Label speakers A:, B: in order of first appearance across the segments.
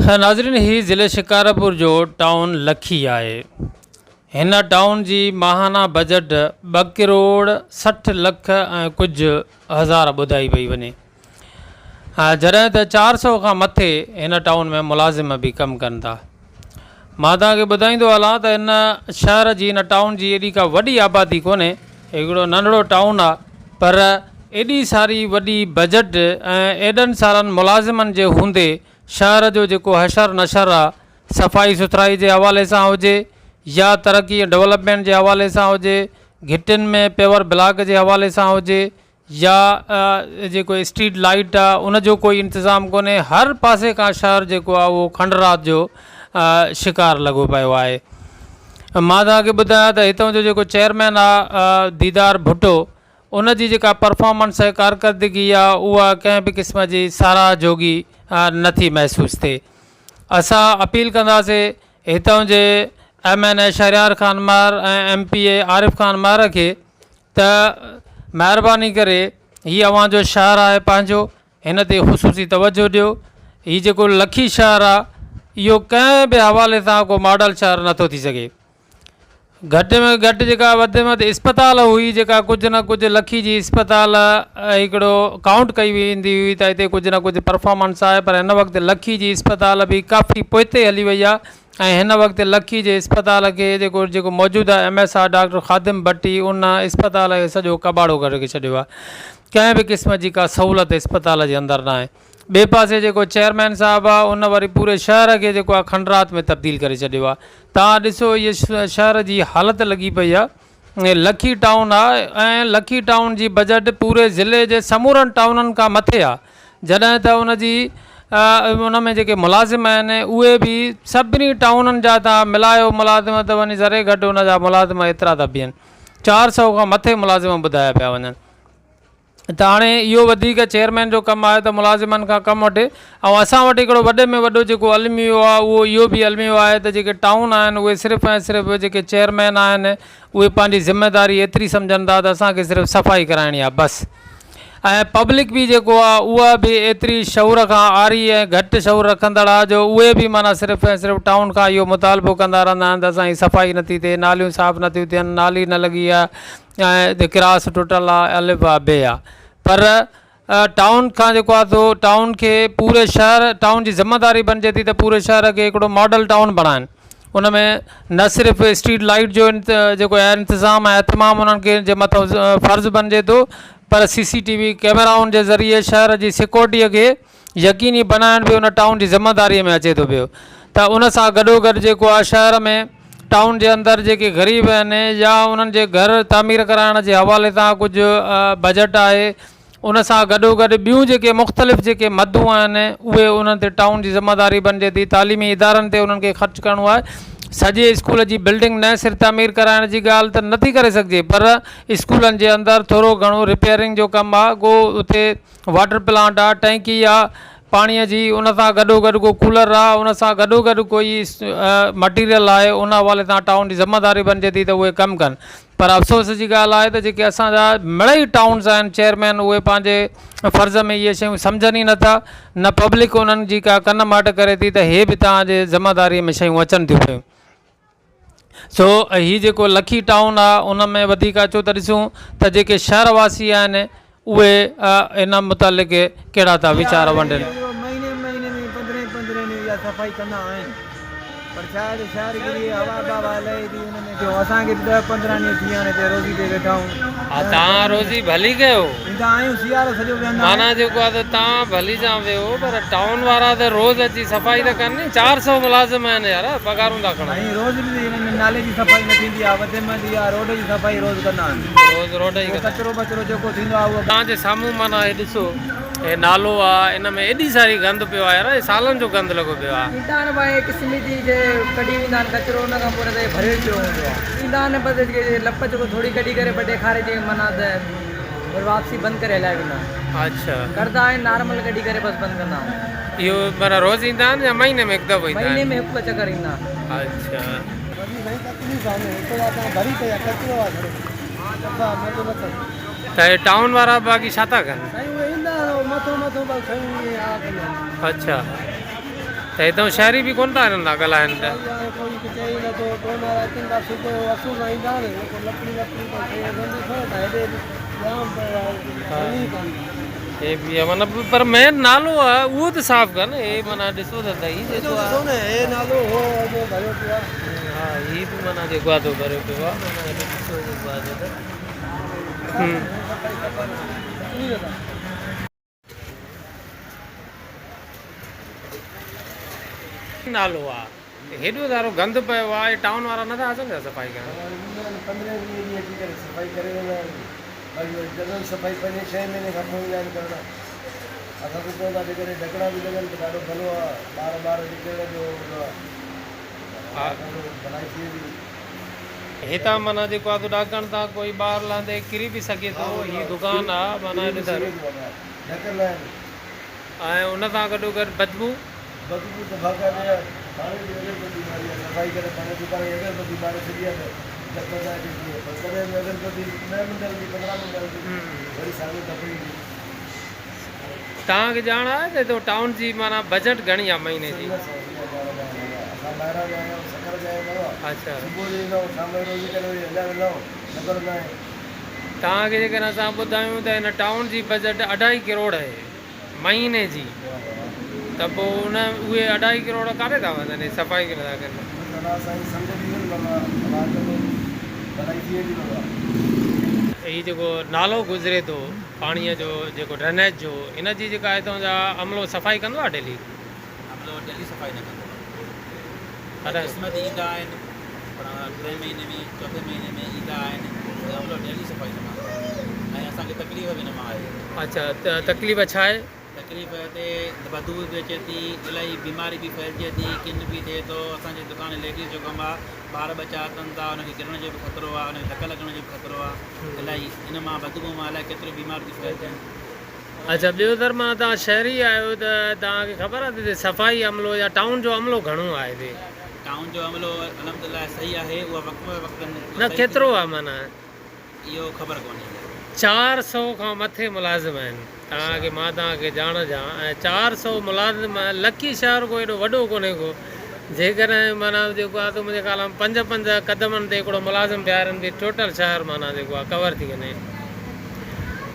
A: ناظرين هي ضلعي شڪارپور جو ٽائون لکي آهي. هن ٽائون جي ماهانه بجيٽ ٻه ڪروڙ 60 لک ۽ ڪجهه هزار ٻڌائي پئي وڃي. جڏهن ته 400 کان مٿي هن ٽائون ۾ ملازم به ڪم ڪن ٿا. مان توهان کي ٻڌائيندو هلان ته هن شهر جي هن ٽائون جي ايڏي ڪا وڏي آبادي ڪونهي. هڪڙو ننڍڙو ٽائون آ پر ايڏي ساري وڏي بجيٽ ۽ ايڏن سارن ملازمن جي هوندي شهر جو جيڪو حشر نشر آ، صفائي سٿرائي جي حوالي سان هجي يا ترقي ۽ ڊولپمينٽ جي حوالي سان هجي، گهٽين ۾ پيور بلاڪ جي حوالي سان هجي يا جيڪو اسٽريٽ لائيٽ آ ان جو ڪوئي انتظام ڪونهي، هر پاسي کان شهر جيڪو آ اهو کنڊرات جو شڪار لڳو پيو آهي. مان توهان کي ٻڌايان ته هتان جو جيڪو چيئرمين آ ديدار ڀٽو ان جي جيڪا پرفارمنس ۽ ڪارڪردگي آ اها ڪنهن به قسم جي ساراهه جوڳي نه ٿي محسوس ٿئي. اسان اپيل ڪنداسي هتان جي M N A Shahryar Khan Mahar ۽ M P A Arif Khan Mahar کي ته مهرباني ڪري هي اوهان جو شهر آهي پنهنجو هن تي خصوصي توجهه ڏيو. هي جيڪو لکي شهر آ اهو ڪنهن به حوالي سان ڪو ماڊل شهر نٿو ٿي سگهي. گهٽ ۾ گهٽ جيڪا وڌ ۾ وڌ اسپتال هئي جيڪا ڪجهه نه ڪجهه لکي جي اسپتال هڪڙو ڪائونٽ ڪئي ويندي هئي ته هتي ڪجهه نه ڪجهه پرفارمنس آهي پر هن وقت لکي جي اسپتال به ڪافي پوئتي هلي وئي آهي ۽ هن وقت لکي جي اسپتال کي جيڪو جيڪو موجوده M S R doctor Khadim Bhatti ان اسپتال کي سڄو ڪٻاڙو ڪري ڇڏيو آهي ڪنهن به قسم جي ڪا سهولت اسپتال جي اندر ناهي. ٻئي پاسي جيڪو چيئرمين صاحب آ ان وري پوري شهر کي جيڪو آ کنڊرات ۾ تبديل ڪري ڇڏيو آ توهان ڏسو هي شهر جي حالت لڳي پئي آ لکي ٽائون آ ۽ لکي ٽائون جي بجيٽ پوري ضلعي جي سمورن ٽائونن کان مٿي آ جڏهن ته ان جي ان ۾ جيڪي ملازم آهن اهي به سڀني ٽائونن جا توهان ملايو ملازم ته وڃي ذري گهٽ ان جا ملازم ايترا ٿا بيهن 400 کان مٿي ملازم ٻڌايا پيا وڃن. ته هاڻي اهو وڌيڪ چيئرمين جو ڪم آهي ته ملازمن کان ڪم وٺي ۽ اسان وٽ هڪڙو وڏي ۾ وڏو جيڪو الميو آهي اهو اهو به الميو آهي ته جيڪي ٽائون آهن اهي صرف ۽ صرف جيڪي چيئرمين آهن اهي پنهنجي ذميداري ايتري سمجهن ٿا ته اسان کي صرف صفائي ڪرائڻي آهي بس ۽ پبلڪ به جيڪو آهي اها به ايتري شعور کان عاري ۽ گهٽ شعور رکندڙ آهي جو اهي به معنيٰ صرف ۽ صرف ٽائون کان اهو مطالبو ڪندا رهندا آهن ته اسان جي صفائي نٿي ٿئي ناليون صاف نٿيون ٿين نالي نه لڳي آهي ۽ ڪراس ٽٽل آ الف آ بي آ پر ٽائون کان جيڪو آ سو ٽائون کي پوري شهر ٽائون جي ذميداري بنجي ٿي ته پوري شهر کي هڪڙو ماڊل ٽائون بڻائن ان ۾ نه صرف اسٽريٽ لائيٽ جو جيڪو آهي انتظام ۽ اهتمام انهن کي جي مٿان فرض بنجي ٿو پر سي سي ٽي وي ڪيمرائن جي ذريعي شهر جي سيڪورٽيء کي يقيني بنائڻ به ان ٽائون جي ذميداري ۾ اچي ٿو پيو ته ان سان گڏوگڏ جيڪو آهي شهر ۾ ٽائون جي اندر جيڪي غريب آهن يا انهن جي گهر تعمير ڪرائڻ جي حوالي سان ڪجهه بجيٽ آهي ان سان گڏوگڏ ٻيون جيڪي مختلف جيڪي مدون آهن اهي انهن تي ٽائون جي ذميداري بنجي ٿي تعليمي ادارن تي انهن کي خرچ ڪرڻو آهي سڄي اسڪول جي بلڊنگ نئين سر تعمير ڪرائڻ جي ڳالهه ته نٿي ڪري سگهجي پر اسڪولن جي اندر ٿورو گهڻو رپيئرنگ جو ڪم آهي ڪو اتي واٽر پلانٽ آ، ٽئنڪي آ پاڻيء جي، ان سان گڏوگڏ ڪو ڪولر آ، ان سان گڏوگڏ ڪوئي مٽيريل آهي، ان حوالي سان ٽائون جي ذميداري بنجي ٿي ته اهي ڪم ڪن. پر افسوس جي ڳالهه آهي ته جيڪي اسان جا مڙئي ٽائونز آهن چيئرمين اهي پنهنجي فرض ۾ اهي شيون سمجهن ئي نٿا، نه پبلڪ انهن جي ڪا ڪن ماٽ ڪري ٿي ته هي به توهان جي ذميداريء ۾ شيون اچن ٿيون پيون. سو هي جيڪو لکي ٽائون آ ان ۾ وڌيڪ اچو ته ڏسون ته جيڪي شهر واسي آهن اهي ان متعلق ڪهڙا ٿا ويچار ونڊين.
B: اهو مهيني مهيني ۾ پندرهين پندرهين ڏينهن اها صفائي ڪندا آهن پر ڇا آهي ته شهر جي هوا بوا لهي ٿي ان ۾ ٿيو اسان کي به ڏهه 15 ڏينهن ٿي ويا آهن هتي روزي تي ويٺا آهيون.
A: ها توهان روزي ڀلي ڪيو.
B: ايندا آهيون سيارو سڄو ويهندا آهيون.
A: معنيٰ جيڪو آهي ته توهان ڀلي جان ويهو پر ٽائون وارا ته روز اچي صفائي ته ڪن ني 400 ملازم آهن يار پگهارون ٿا کڻن.
B: سائين روز به هنن ۾ نالي جي صفائي نه ٿيندي آهي وڌ ۾ وڌ اها روڊ جي صفائي روز ڪندا آهن.
A: روز روڊ جي
B: پوء
A: ڪندا آهن.
B: ڪچرو ٻچرو جيڪو ٿيندو آهي اهو.
A: توهان جي سامهون معنيٰ هي ڏسو هي نالو آ ان ۾ ايڏي ساري گند پيو آ يار هي سالن جو گند لڳو پيو آ.
B: ايندا آهن ڀائي هڪ سميتي جي ڪڍي ويندا آهن ڪچرو ان کان پوء نه ته هي ڀريل پيو هوندو آهي. ايندا آهن بس لپ جيڪو ٿوري ڪڍي ڪري ٻه ڏيکاري جي معنيٰ ته وري واپسي بند ڪري هليا ويندا آهن.
A: اڇا.
B: ڪردا آهن نارمل ڪڍي ڪري بس بند ڪندا آهن.
A: اهو معنيٰ روز ايندا آهن يا مهيني ۾ هڪ دفعو ايندا آهن؟
B: مهيني ۾ هڪ ٻه چڪر ايندا آهن.
A: اڇا.
B: وڏي سائين تڪليف آهي هڪ ته اسان ڀري پئي آهي ڪچرو آهي گهڻو صفا مزو نٿو اچي.
A: ته هي ٽائون وارا باقي ڇا ٿا ڪن؟
B: سائين اهي ايندا آهن مٿو مٿو بس کڻي ائين آ ڪندا آهن.
A: اڇا. ته هتان شهري به ڪونه ٿا هنن سان ڳالهائن ته. هي به معنيٰ پر مين نالو آهي اهو ته صاف ڪن هي معنيٰ ڏسو ته سهي جيڪو آهي ها هي به معنيٰ جيڪو آهي تو ڀريو پيو آهي معنيٰ هيڏي ڏسو جيڪو آهي ته نالو آ هيڏو سارو گند پيو آ هي ٽائون وارا نٿا اچن ڇا صفائي ڪرڻ.
C: ايندا آهن پندرهين ويهين ڏينهن اچي ڪري صفائي ڪري ويندا آهن باقي وري جنرل صفائي پنجين ڇهين مهيني کان پوء ايندا آهن ڪرڻ اسان ته چون ٿا جيڪڏهن ڍڪڻا به لڳن ته ڏاڍو ڀلو آ ٻار ٻار جي ڪرڻ جو هوندو آ ڀلائي ٿئي ٿي.
A: هتان معنيٰ جيڪو آ سو ڏاڪڻ تان ڪوئي ٻار لهندي ڪري به سگهي ٿو هي دڪان آ معنيٰ هيڏو سارو.
C: ڍڪ نه آهن.
A: ۽ ان سان گڏو گڏ بدبو.
C: بدبو ته باقاعدي آهي. پاڻي جي اگربتي ٻاري آهي. صفائي ڪري پنهنجي دڪان جي اگربتي ٻاري ڇڏي آهي ته ڌپ نه اچي جيئن پر ڪڏهن به اگربتي ڏهه منٽ هلندي 15 منٽ هلندي وري ساڳيو ڌپ ايندي.
A: توهان کي ڄاڻ آهي ته هتو ٽائون جي معنيٰ بجيٽ گهڻي آهي مهيني جي؟
C: نه سائين اها ڄاڻ نه آهي بابا اسان ٻاهران جا آهيون سکر جا آهيون بابا
A: اڇا.
C: صبح جو ايندا آهيون شام جو روزي ڪري وري هليا ويندا آهيون خبر نه آهي.
A: توهان کي جيڪڏهن اسان ٻڌايون ته هن ٽائون جي بجيٽ اڍائي ڪروڙ آهي مهيني جي ته پوء ان اهي اڍائي ڪروڙ ڪاڏي ٿا وڃن هي صفائي ڪنهن ٿا ڪن. هي جيڪو نالو گذري ٿو پاڻيء جو جيڪو ڊرينيج جو ان جي جيڪا هتان جا عملو صفائي ڪندو آهي ڊيلي؟
D: عملو ڊيلي صفائي نه ڪندو آهي قسمت ايندا آهن پر ٽئين مهيني ۾ چوٿين مهيني ۾ ايندا آهن ته عملو ڊيلي صفائي نه ڪندو آهي ۽ اسان کي تڪليف به ان مان آهي.
A: اڇا ته تڪليف ڇا آهي؟
D: تڪليف هتي بدبوء به اچي ٿي الائي بيماري به ڦهلجي ٿي ڪن به ٿئي ٿو اسان جي دڪان ليڊيز جو ڪم آهي ٻار ٻچا اچن ٿا انهن کي ڪرڻ جو به خطرو آهي انهن کي ڌڪ لڳڻ جو به خطرو آهي الائي ان مان بدبوء مان الائي ڪيتريون بيماريون ٿيون ڦهلجن.
A: اڇا ٻيو در مان توهان شهري آهيو ته توهان کي خبر آهي ته هتي صفائي عملو يا ٽائون جو عملو گهڻو آهي هتي؟
D: ٽائون جو عملو الحمد لله صحيح آهي اها وقت به وقت
A: نه ڪيترو آهي معنيٰ؟
D: اهو خبر ڪونهي.
A: 400 کان مٿي ملازم آهن توهان کي مان توهان کي ڄاڻ ڏيان ۽ 400 ملازم لکي شهر ڪو ايڏو وڏو ڪونهي ڪو جيڪڏهن معنيٰ جيڪو آهي سو منهنجي خيال ۾ پنج پنج قدمن تي هڪڙو ملازم بيهارين به ٽوٽل شهر معنيٰ جيڪو آهي ڪور ٿي وڃي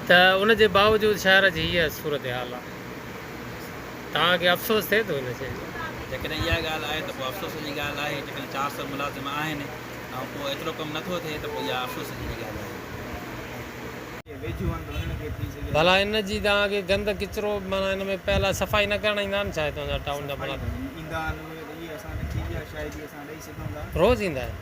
A: ته ان جي باوجود شهر جي هيء صورتحال آهي. توهان کي افسوس ٿئي ٿو ان شيء جو؟
D: جيڪڏهن اها ڳالهه آهي ته پوء افسوس جي ڳالهه آهي، جيڪڏهن 400 ملازم آهن ۽ پوء ايترو ڪم نٿو ٿئي ته پوء اها افسوس جي ڳالهه آهي.
A: ڀلا ان جي توهان کي گند ڪچرو معنيٰ ان ۾ پيل آهي صفائي نه ڪرڻ ايندا آهن ڇا هتان جا ٽائون جا ملازم؟
E: ايندا آهن اهي ته اهي اسان ڏٺي اها شاهدي اسان ڏئي سگهون ٿا.
A: روز ايندا آهن؟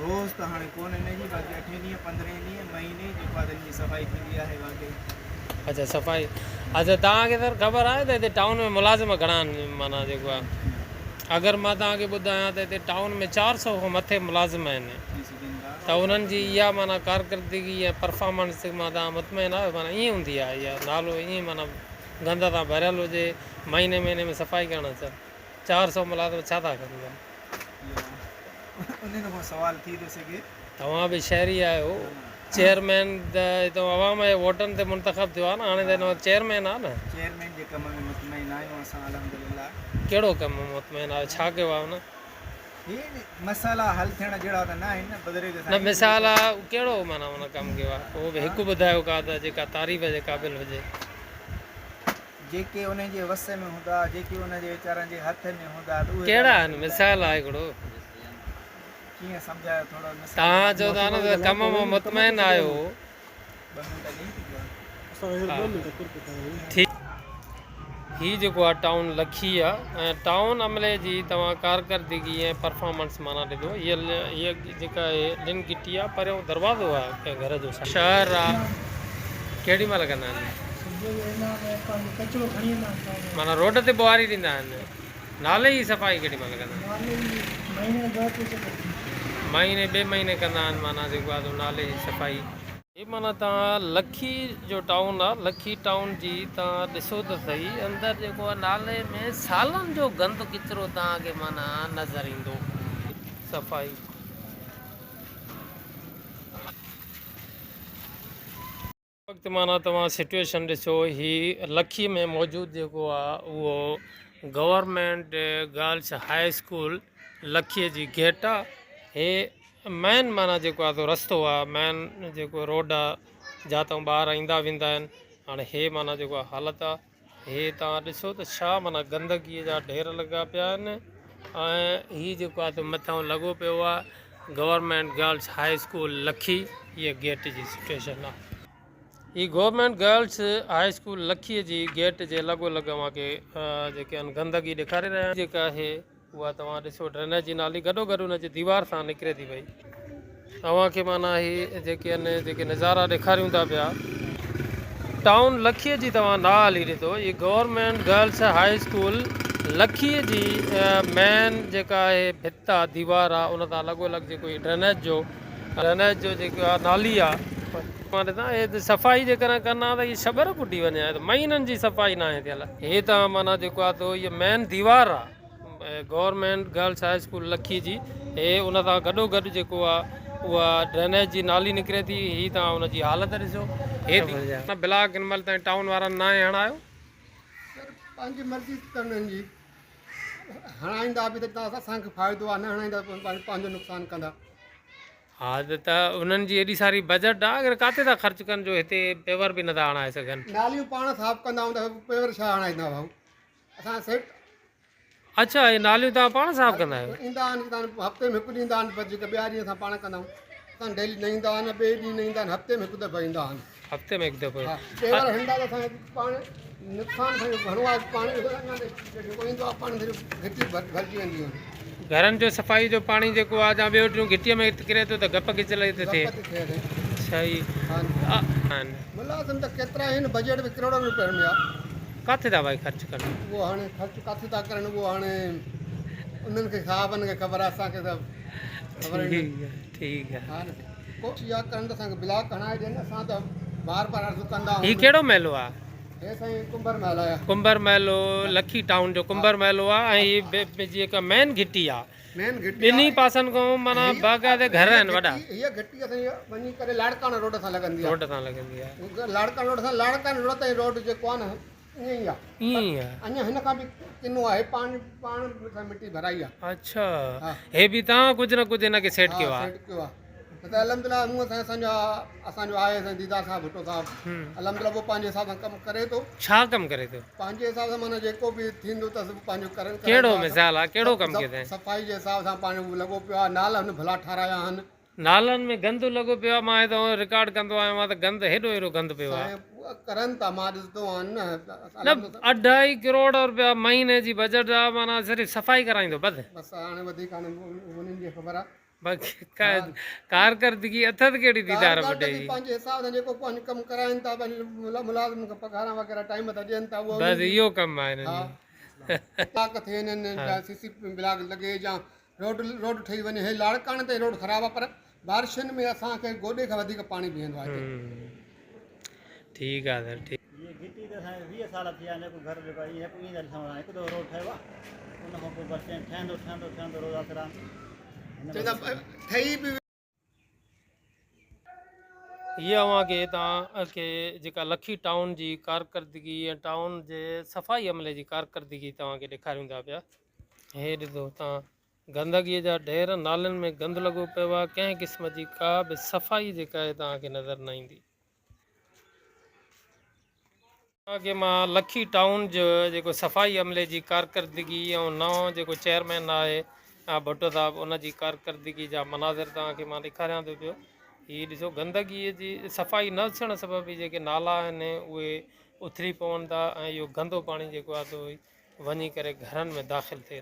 E: روز ته هاڻي ڪونه ان جي باقي اٺين ڏينهن پندرهين ڏينهن مهيني جيڪو آهي ته ان جي صفائي ٿيندي آهي واقعي.
A: اڇا صفائي اڇا توهان کي سر خبر آهي ته هتي ٽائون ۾ ملازم گهڻا آهن معنيٰ جيڪو آهي اگر مان توهان کي ٻڌايان ته هتي ٽائون ۾ 400 کان مٿي ملازم آهن
E: ٿي سگهن ٿا.
A: ته انهن جي اها معنيٰ ڪارڪردگي ۽ پرفارمنس مان توهان مطمئن آهيو معنيٰ ائين هوندي آهي اها نالو ائين معنيٰ گند سان ڀريل هجي مهيني مهيني ۾ صفائي ڪرڻ اچن 400 ملازم ڇا ٿا ڪن پيا.
E: انهن کان سوال ٿي ٿو سگهي.
A: توهان به شهري آهيو چيئرمين ته هتو عوام جي ووٽن تي منتخب ٿيو آهي نه هاڻي ته هن وقت چيئرمين آهي نه.
E: چيئرمين جي ڪم ۾ مطمئن آهيون اسان الحمدلله.
A: ڪهڙو ڪم مطمئن آهيو ڇا ڪيو آهي هن.
E: هي مسئلا حل ٿيڻ جهڙا ته نه آهن نه بزرگ سائين.
A: نه مسئلا ڪهڙو معنيٰ هن ڪم ڪيو آهي اهو به هڪ ٻڌايو ڪا ته جيڪا تعريف جي قابل هجي.
E: جيڪي انهن جي وس ۾ هوندا، جيڪي انهن جي ويچارن جي هٿ ۾ هوندا ته اهي
A: ڪهڙا آهن مثال آهي هڪڙو.
E: ڪيئن سمجهايو ٿورو مثال.
A: توهان چئو ٿا نه ته ڪم مان مطمئن آهيو.
E: ٻه منٽ ڏئي ٿي
A: ٺيڪ هي جيڪو آ ٽائون لکي آ ۽ ٽائون عملي جي توهان ڪارڪردگي ۽ پرفارمنس معنيٰ ڏڌو هي هي جيڪا هي لن گهٽي آ پريون دروازو آ ڪنهن گهر جو شهر آ ڪهڙي مهل ڪندا آهن معنيٰ روڊ تي ٻوهاري ڏيندا آهن نالي جي صفائي ڪيڏي مهل ڪندا آهن مهيني ٻئي مهيني ڪندا آهن معنيٰ جيڪو آ سو نالي جي صفائي. هي معنيٰ توهان لکي جو ٽائون آ لکي ٽائون جي توهان ڏسو ته سهي اندر جيڪو آ نالي ۾ سالن جو گند ڪچرو توهان کي معنيٰ نظر ايندو صفائي. وقت معنيٰ توهان سچوئيشن ڏسو هي لکي ۾ موجود جيڪو آ اهو گورنمينٽ گرلس هاء اسڪول لکيء جي گيٽ آ. هي مين معنيٰ جيڪو آ سو رستو آ، مين جيڪو روڊ آ جاتئون ٻار ايندا ويندا آهن. هاڻي هي معنيٰ جيڪو آ حالت آ. هي توهان ڏسو ته ڇا معنيٰ گندگيء جا ڍير لڳا پيا آهن ۽ هي جيڪو آ سو مٿئون لڳو پيو آ گورنمينٽ گرلس هاء اسڪول لکي. هيء گيٽ جي سچوئيشن آ. هي گورنمينٽ گرلس هاء اسڪول لکيء جي گيٽ جي لڳو لڳ اوهان کي جيڪي آهن گندگي ڏيکاري رهيا آهيون جيڪا آهي اها توهان ڏسو ڊرينيج جي نالي گڏو گڏ ان جي ديوار سان نڪري ٿي پئي اوهان کي معنيٰ هي جيڪي آهن جيڪي نظارا ڏيکاريون ٿا پيا ٽائون لکيء جي توهان نه هلي ڏسو هي گورنمينٽ گرلس هاء اسڪول لکيء جي مين جيڪا آهي ڀت آ ديوار آ ان سان لڳو لڳ جيڪو هي ڊرينيج جو ڊرينيج جو جيڪو آ نالي آ مان ڏسان اهي صفائي جيڪڏهن ڪن ها ته هي ڇٻر ڦٽي وڃي ها مهينن جي صفائي ناهي ٿيل هي ته معنيٰ جيڪو آ تو هي مين ديوار آ گورنمينٽ گرلس هاء اسڪول لکي جي هي ان سان گڏو گڏ جيڪو آ اها ڊرينيج جي نالي نڪري ٿي هي تان ان جي حالت ڏسو هي بلاڪ هن مهل تائين ٽائون وارن ناهي هڻايو.
F: سر پنهنجي مرضي اٿن انهن جي هڻائيندا به ته اسان کي فائدو آهي نه هڻائيندا ته پنهنجو نقصان ڪندا.
A: ها ته انهن جي ايڏي ساري بجيٽ آهي اگر ڪاٿي ٿا خرچ ڪن جو هتي پيور به نٿا هڻائي سگهن.
F: ناليون پاڻ صاف ڪندا آهيون ته پيور ڇا هڻائيندا ڀائو اسان سيٽ.
A: اڇا اهي ناليون توهان پاڻ صاف ڪندا آهيو.
F: ايندا آهن هفتي ۾ هڪ ڏينهن ايندا آهن پر جيڪي ٻيا ڏينهن اسان پاڻ ڪندا آهيون اسان ڊيلي نه ايندا آهن ٻئي ڏينهن نه ايندا آهن هفتي ۾ هڪ دفعو ايندا آهن.
A: هفتي ۾ هڪ دفعو.
F: ها پيور هڻندا ته اسان کي پاڻ نقصان سائين گهڻو آهي پاڻي اڃا جيڪو ايندو آهي پاڻي سڄو گهٽي ڀرجي ويندي آهي.
A: گهرن جو صفائي جو پاڻي جيڪو آهي جا ٻيو ٽيون گهٽي ۾ ڪري ٿو ته گپ گچ لڳي ٿي ٿئي.
F: گپ ٿي ٿئي
A: صحيح آهن.
F: ملازم ته ڪيترا آهن بجيٽ به ڪروڙن روپين ۾ آهي.
A: ڪاٿي ٿا ڀائي خرچ ڪن.
F: اهو هاڻي خرچ ڪاٿي ٿا ڪرن اهو هاڻي انهن کي صاحبن کي خبر آهي اسان کي ته خبر ئي نه.
A: ٺيڪ آهي.
F: ڪوشش اها ڪرن ته اسان کي بلاڪ هڻائي ڏين اسان ته بار بار عرض ڪندا آهيون.
A: هي ڪهڙو محلو آ؟
F: هي سائين ڪنڀر محل آ.
A: ڪنڀر محلو لکي ٽائون جو ڪنڀر محلو آ ۽ هي جيڪا مين گهٽي آ
F: مين گهٽي
A: ٻنهي پاسن کان معنيٰ باقاعده گهر آهن وڏا.
F: هيء گهٽي اسان جي وڃي ڪري لاڙڪاڻو روڊ سان لڳندي آ.
A: روڊ سان لڳندي آ.
F: لاڙڪاڻو روڊ سان لاڙڪاڻو روڊ تائين روڊ جيڪو آ نه ائين ئي آ.
A: ائين ئي آ.
F: اڃا هن کان به ڪنو آهي پاڻ پاڻ سان مٽي ڀرائي آ.
A: اڇا هي به توهان ڪجهه نه ڪجهه هن کي سيٽ ڪيو آ.
F: ها سيٽ ڪيو آ. نه ته الحمد لله مون سان اسان جو اسان جو آهي سائين ديدار صاحب ڀٽو صاحب الحمد لله اهو پنهنجي حساب سان ڪم ڪري ٿو.
A: ڇا ڪم ڪري ٿو؟
F: پنهنجي حساب سان معنيٰ جيڪو به ٿيندو اٿس پنهنجو ڪرن
A: ڪهڙو مثال آ ڪهڙو ڪم ڪيو اٿائين؟
F: صفائي جي حساب سان پاڻ لڳو پيو آ نالا هن ڀلا ٺارايا آهن.
A: نالن ۾ گند لڳو پيو آ مان هتان رڪارڊ ڪندو آيو آهيان ته گند هيڏو هيڏو گند پيو آ.
F: سائين ڪرن ٿا مان ڏسندو آهيان نه
A: نه اڍائي ڪروڙ روپيا مهيني جي بجيٽ آ معنيٰ صرف صفائي ڪرائيندو بس.
F: بس هاڻي وڌيڪ هاڻي انهن جي خبر آ.
A: باقي ڪارڪردگي اٿس ڪهڙي ديدار ڀٽي جي.
F: پنهنجي حساب سان جيڪو پنهنجو ڪم ڪرائين ٿا پنهنجي ملازمن کي پگهاران وغيره ٽائيم تي ڏين ٿا اهو
A: بس اهو ڪم آهي هنن جو.
F: بلاڪ ٿئي هنن سي سي بلاڪ لڳي يا روڊ روڊ ٺهي وڃي هي لاڙڪاڻي تائين روڊ خراب آهي پر بارشن ۾ اسان کي گوڏي کان وڌيڪ پاڻي بيهندو آهي هتي.
A: ٺيڪ آهي سر ٺيڪ.
G: هيء گهٽي ته اسان کي 20 سال ٿي ويا آهن جيڪو گهر جيڪو آهي هڪ ايندڙ ڏسڻ وارا هڪ دفعو روڊ ٺهيو آهي ان کان پوء بس ٺهندو ٺهندو ٺهندو روز آسرا هن
F: چوندا ٺهي به
A: هيء اوهان کي هتان کي جيڪا لکي ٽائون جي ڪارڪردگي ۽ ٽائون جي صفائي عملي جي ڪارڪردگي توهان کي ڏيکاريون ٿا پيا. هي ڏسو هتان گندگي جا ڍير، نالين ۾ گند لڳو پيو آهي، ڪنهن قسم جي ڪا به صفائي جيڪا آهي توهان کي نظر نه ايندي. توهان کي مان لکي ٽائون جو جيڪو صفائي عملي جي ڪارڪردگي ۽ نئون جيڪو چيئرمين آهي ڀٽو صاحب ان جي ڪارڪردگي جا مناظر توهان کي مان ڏيکاريان ٿو پيو. هي ڏسو گندگي جي صفائي نه ٿيڻ سبب هي جيڪي نالا آهن اهي اٿلي پون ٿا ۽ اهو گندو پاڻي جيڪو آهي سو وڃي ڪري گهرن ۾ داخل ٿئي.